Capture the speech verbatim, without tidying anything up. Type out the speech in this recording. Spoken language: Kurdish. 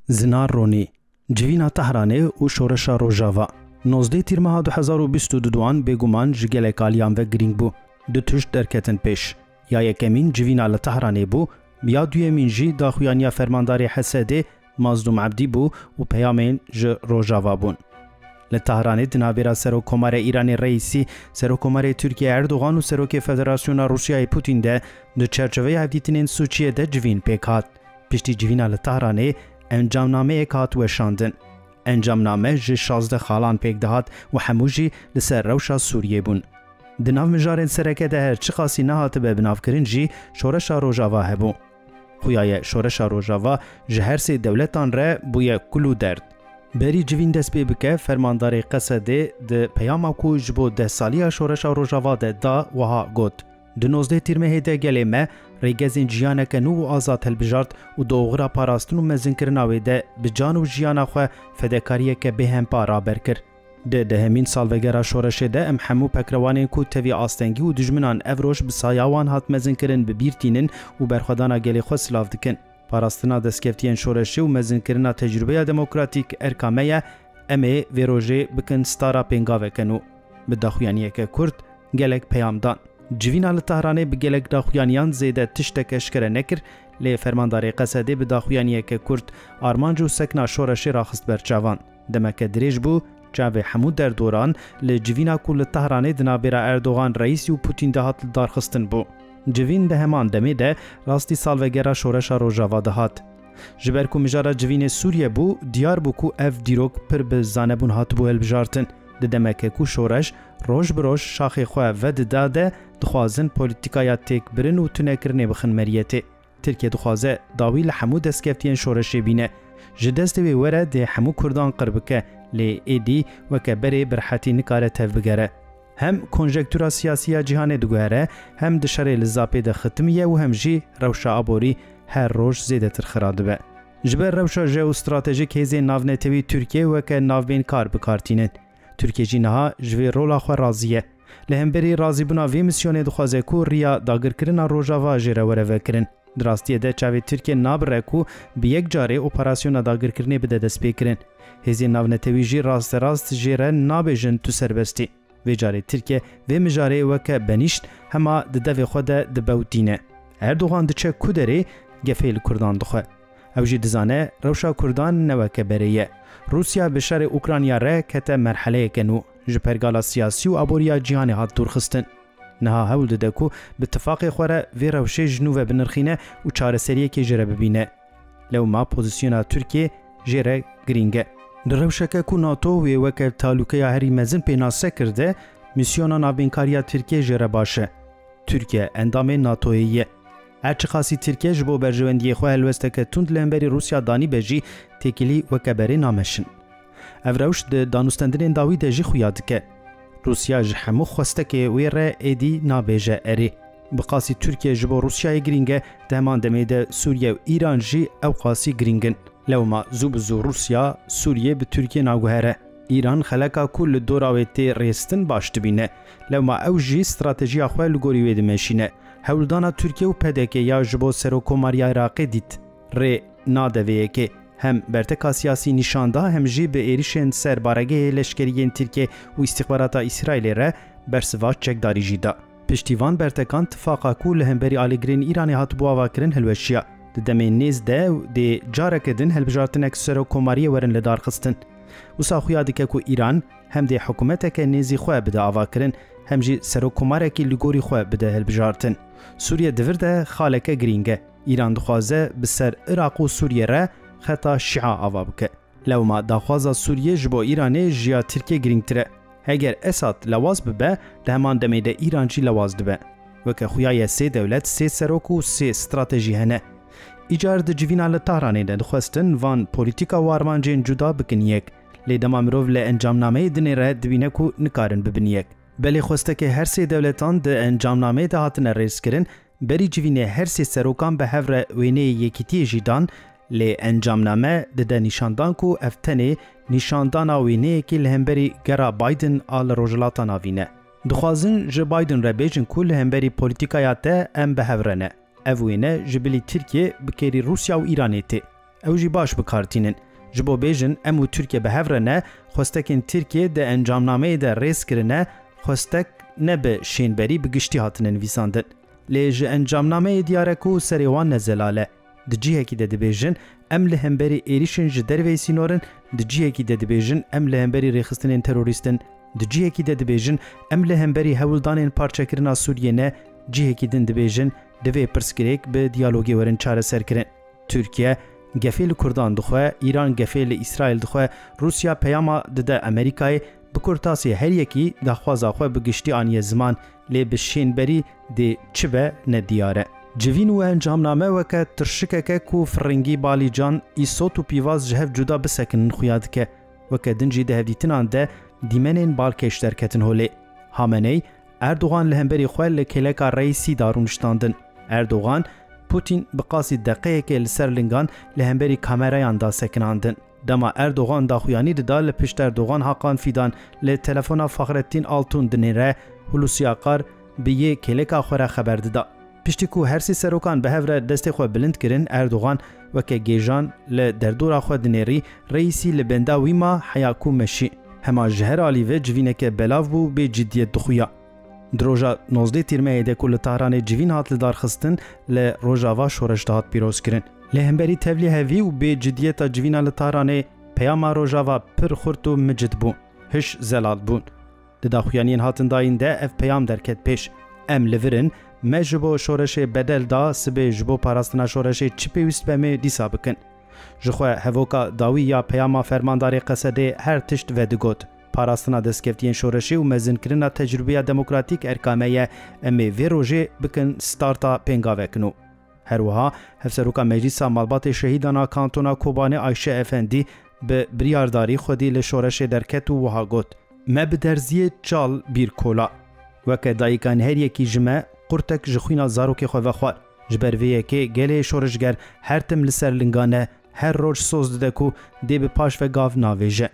Zinar Ronî, Civîna Tehranê û Şoreşa Rojava. Nozdeh Tîrmeha du hezar û bîst û du duan bêguman ji gelek aliyan ve girîng bû. Du tişt derketin pêş. Ya yekemîn civîna li Tehranê bû, ya duyemîn jî daxuyaniya fermandarê H S D'ê Mazlûm Ebdî bû û peyamên ji Rojava bûn. Li Tehranê di navbêra Serokkomarê Îranê Reîsî, Serokkomarê Tirkiyê Erdogan û Serokê Federasyona Rûsyayê Putin de di çerçeveya hevdîtinên Sûçiyê de civîn pêk hat. Piştî civîna li Tehranê encamnameyek hat weşandin. Encamname ji şazdeh xalan pêk dihat û hemû jî li ser rewşa Sûriyê bûn. Di nav mijarên sereke de her çiqasî nehatibe binavkirin jî, Şoreşa Rojava hebû. Xuya ye Şoreşa Rojava ji her sê dewletan re bûye kul û derd. Berî civîn dest pê bike, fermandarê Qesedê di peyama ku ji bo deh saliya Şoreşa Rojava de da, wiha got: Di nozdeh Tîrmehê de gelê me rêgezên jiyaneke nû û azad hilbijart û di oxira parastin û mezinkirina wê de bi can û jiyana xwe fedekariyeke bêhempa raber kir. Di dehemîn salvegera şoreşê de em hemû pekrewanên ku tevî astengî û dijminan ev roj bi saya wan hat mezinkirin bi bîr tînin û berxwedana gelê xwe silav dikin. Parastina destkeftiyên şoreşê û mezinkirina tecrûbeya demokratîk erka me ye, em ê vê rojê bikin stara pêngaveke nû. Bi daxuyaniyeke kurt gelek peyam dan. Civîna li Tehranê bi gelek daxuyaniyan zêde tiştek eşkere nekir, lê fermandarê Qesedê bi daxuyaniyeke kurt armanc û sekna şoreşê raxist ber çavan. Demeke dirêj bû, çavê hemû derdoran li civîna ku li Tehranê di navbêra Erdogan Reîsî û Putin de hat lidarxistin bû. Civîn di heman demê de rastî salvegera Şoreşa Rojava de hat. Ji ber ku mijara civînê Sûriye bû, diyar bû ku ev dîrok pir bi zanebûn hatibû hilbijartin. Di demeke ku şoreş roj bi roj şaxê xwe vedida de, dixwazin polîtîkaya têkbirin û tunekirinê bixin meriyetê. Tirkiye dixwaze dawî li hemû destkeftiyên şoreşê bîne. Ji destê wê were dê hemû Kurdan qir bike, lê êdî weke berê bi rehetî nikare tevbigere. Hem konjektura siyasî ya cîhanê diguhere, hem di şerê li Zapê de xitimiye û hem jî rewşa aborî her roj zêdetir xira dibe. Ji ber rewşa jeostratejîk hêzên navnetewî Tirkiye weke navbênkar bi kar tînin. Tirkiye jî niha ji vê rola xwe razî ye. Li hemberî razîbûna vê misyonê dixwaze ku riya dagirkirina Rojava jê re were vekirin. Di rastiyê de çavê Tirkiye nabire ku bi yek carê operasyona dagirkirinê bide destpêkirin. Hêzên navnetewî jî rasterast jê re nabêjin tu serbest î. Vê carê Tirkiye vê mijarê weke benîşt hema di devê xwe de dibewtîne. Erdogan diçe ku derê gefê li Kurdan dixwe. Ew jî dizane rewşa Kurdan ne weke berê ye. Rûsya bi şerê Ukrayna re kete merheleyeke nû. Ji pergala siyasî û aboriya cîhanê hat dûrxistin. Niha hewl dide ku bi tifaqê xwe re vê rewşê ji nû ve binirxîne û çareseriyekê jê re bibîne. Lewma pozîsyona Tirkiyê jê re girîng e. Di rewşeke ku NATO wê weke talûkeya herî mezin pênase kirde, mîsyona navbênkariya Tirkiyê jê re baş e. Tirkiye endamê NATOyê ye. Her çiqasî Tirkiye ji bo berjewendiyê xwe helwesteke tund li hemberî Rûsya danîbe jî, têkilî weke berê nameşin. Ev rewş di danûstendinên dawî de jî xuya dike. Rûsya ji hemû xwestekê wê re êdî nabêje erê. Bi qasî Tirkiye ji bo Rûsyayê girîng e, di heman demê de Sûriye û Îran jî ew qasî girîng in. Lewma zû bi zû Rûsya Sûriyê bi Tirkiye naguhere. Îran xeleka ku li dora wê tê rêstin baş dibîne. Lewma ew jî stratejiya xwe li gorî wê dimeşîne. Hewldana Tirkiye û P D K ya ji bo Serokkomariya Iraqê dît. Rê nade vê yekê. Hem berteka siyasî nîşan da, hem jî bi êrişên ser baregehê leşkerî yên Tirkiye û îstîxbarata Îsraîlê re bersiva çekdarî jî da. Piştî van bertekan tifaqa ku li hemberî alîgirên Îranê hatibû avakirin hilweşiya. Di demên nêz de dê careke din hilbijartinek Serokkomariyê werin lidarxistin. Wisa xuya dike ku Îran hem dê hikûmeteke nêzî xwe bide avakirin, hem jî serokkomarekî li gorî xwe bide hilbijartin. Sûriye di vir de xaleke girîng e. Îran dixwaze bi ser Iraq û Sûriye re xeta Şîa ava bike. Lewma daxwaza Sûriyê ji bo Îranê ji ya Tirkiyê girîngtir e. Heger Esad lewaz bibe, di heman demê de Îran jî lewaz dibe. Weke xuya ye sê dewlet, sê serok û sê stratejî hene. Îcar di civîna li Tahranê de dixwestin van polîtîka û armancên cuda bikin yek. Lê dema mirov li encamnameyê dinêre, dibîne ku nikarin bibin yek. Belê xwestekê her sê dewletan di encamnameyê de hatine rêzkirin, berî civînê her sê serokan bi hev re wêneyê yekîtiyê jî dan, lê encamname dide nîşandan ku ev tenê nîşandana wêneyekî li hemberî gera Biden a li Rojhilata Navîn e. Dixwazin ji Biden re bêjin ku li hemberî polîtîkaya te em bi hev re ne. Ev wêne ji bilî Tirkiye bi kêrî Rûsya û Îranê tê. Ew jî baş bi kar tînin. Ji bo bêjin em û Tirkiye bi hev re ne, xwestekên Tirkiye di encamnameyê de rêz kirine, xwestek ne bi şênberî bi giştî hatine nivîsandin. Lê ji encamnameyê diyar e ku serê wan ne zelal e. Di cihekî de dibêjin, em li hemberî êrîşên ji derveyî sînor in, di cihekî de dibêjin, em li hemberî rêxistinên terorîst in, di cihekî de dibêjin, em li hemberî hewldanên parçekirina Sûriyê ne, cihekî din dibêjin, divê pirsgirêk bi diyalogê werin çareserkirin. Tirkiye gefê li Kurdan dixwe, Îran gefê li Îsraîl dixwe, Rûsya peyama dide Amerîkayê, bi kurtasî her yekî daxwaza xwe bi giştî aniye ziman, lê bi şênberî dê çi be ne diyar e. Civîn û encamname weke tirşikeke ku firingî balîcan, îsot û pîvaz ji hev cuda bisekinin xuya dike. Weke din jî di hevdîtinan de dîmenên balkêş derketin holê. Hameney, Erdogan li hemberî xwe li kêleka Reîsî da rûniştandin. Erdogan, Putin bi qasî deqeyekê li ser lingan li hemberî kamerayan da sekinandin. Dema Erdogan daxuyanî dida, li pişt Erdogan Hakan Fidan li telefona Fahrettin Altun dinêre, Hulusi Akar bi yê kêleka xwe re xeber dida. Piştî ku her sê serokan bi hev re destê xwe bilind kirin, Erdogan weke gêjan li derdora xwe dinêrî, Reîsî li benda wî ma heya ku meşî. Hema ji her alî ve civîneke belav bû, bê ciddiyet dixuya. Di roja nozdeh Tîrmehê de ku li Tahranê civîn hat lidarxistin, li Rojava şoreş dihat pîrozkirin. Li hemberî tevlî hevî û bê ciddiyeta civîna li Tahranê peyama Rojava pir xurt û micid bû. Hiş zelal bûn. Di daxuyaniyên hatin dayîn de ev peyam derket pêş: Em li vir in, me ji bo şoreşê bedel da, sibê ji bo parastina şoreşê çi pêwîst be mê dîsa bikin. Ji xwe hevoka dawî ya peyama fermandarê Qesedê her tişt vedigot. Parastina destkeftiyên şoreşê û mezinkirina tecrûbeya demokratîk erka me ye, em ê vê rojê bikin starta pêngavek nû. Her wiha Hevseroka Meclîsa Malbatê Şehîdan a Kantona Kobanê Ayşe Efendî bi biryardarî xwedî li şoreşê derket û wiha got: Me bi derziyê çal bîr kola. Weke dayikan her yekî ji me qurtek ji xwîna zarokê xwe vexwar. Ji ber vê yekê gelê şoreşger her tim li ser linga ne, her roj soz dide ku dê bi paş ve gav navêje.